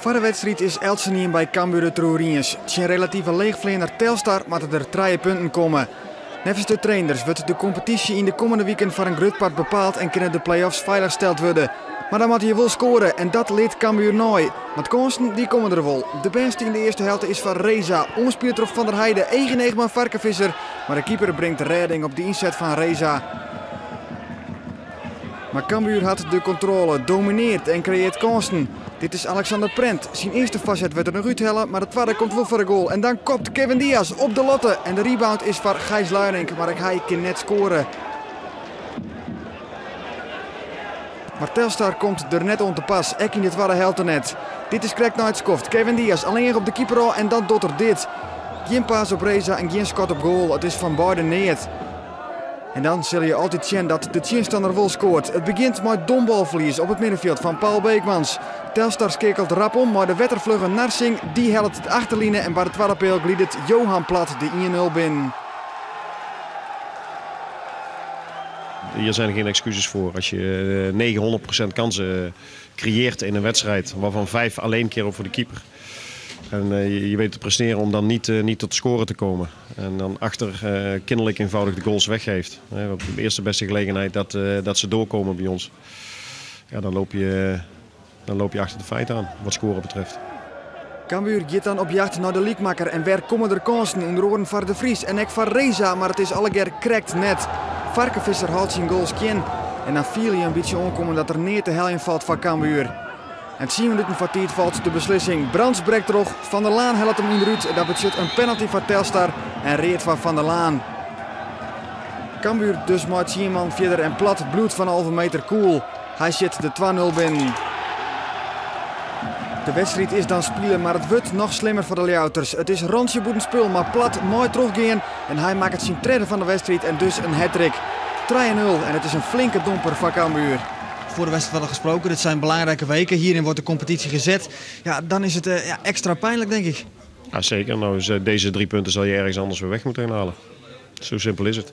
Foar de wedstriid is eltsenien by Cambuur it deroer iens. Tsjin relative leechfleaner Telstar moatte der trije punten komme. Neffens de trainers wurdt de kompetysje yn de kommende wiken foar in grut part bepaald en kinne de play-offs feilich steld wurde. Mar dan moatte je wol skoare en dat lit Cambuur nei. Want kânsen dy komme der wol. De bêste yn de earste helte is foar Reza, oanspile troch Van der Heide, each yn each mei Varkevisser. Mar de keeper bringt rêding op de ynset fan Reza. Mar Cambuur hat de kontrôle, domineart en kreëart kânsen. Dit is Alexander Prent. Syn earste foarset wurdt der noch úthelle, mar de twadde komt wol foar de goal. En dan kopt Kevin Diaz op de latte. En de rebound is foar Gijs Luirink, mar ek hy kin net skoare. Mar Telstar komt der net oan te pas, ek yn de twadde helte net. Dit is krekt nei it skoft. Kevin Diaz allinnich op de keeper ôf en dan docht er dit. Gjin pass op Reza en gjin skot op goal. It is fan beide neat. En dan sille je altyd sjen dat de tsjinstanner wol skoart. It begjint mei dom balferlies op it middenfjild fan Paul Beekmans. Telstar skeakelt rap om mei de wetterflugge Narsingh. Dy hellet de achterline en by de twadde peal glidet Johan Plat de 1-0 binnen. Hier zijn geen excuses voor. Als je 900% kansen creëert in een wedstrijd, waarvan 5 alleen keer op voor de keeper. En je weet te presteren om dan niet tot scoren te komen. En dan achter kinderlijk eenvoudig de goals weggeeft. Op de eerste beste gelegenheid dat ze doorkomen bij ons. Ja, dan loop je achter de feiten aan, wat scoren betreft. Cambuur giet dan op jacht nei de lykmakker en wer komme der kânsen ûnder oaren foar De Vries en ek foar Reza, mar it is allegear krekt net. Varkevisser hâldt syn goal skjin en dan fiele je in bytsje oankommen dat der neat te heljen falt foar Cambuur. En 10 minuten foar tiid falt de beslissing. Brands brekt troch, Van der Laan hellet him ûnderút. Dat betsjut in penalty foar Telstar en read foar Van der Laan. Cambuur dus mei 10 man fierder en Plat bliuwt fan 11 meter koel. Hy sjit de 2-0 binnen. De wedstriid is dan spile, mar it wurdt noch slimmer foar de Ljouwerters. It is rantsje bûtenspul, mar Plat mei trochgean en hy makket syn tredde fan de wedstriid en dus in hattrick. 3-0 en it is in flinke domper foar Cambuur. Voor de wedstrijd hadden gesproken, dit zijn belangrijke weken. Hierin wordt de competitie gezet. Ja, dan is het ja, extra pijnlijk, denk ik. Ja, zeker. Nou, deze 3 punten zal je ergens anders weer weg moeten gaan halen. Zo simpel is het.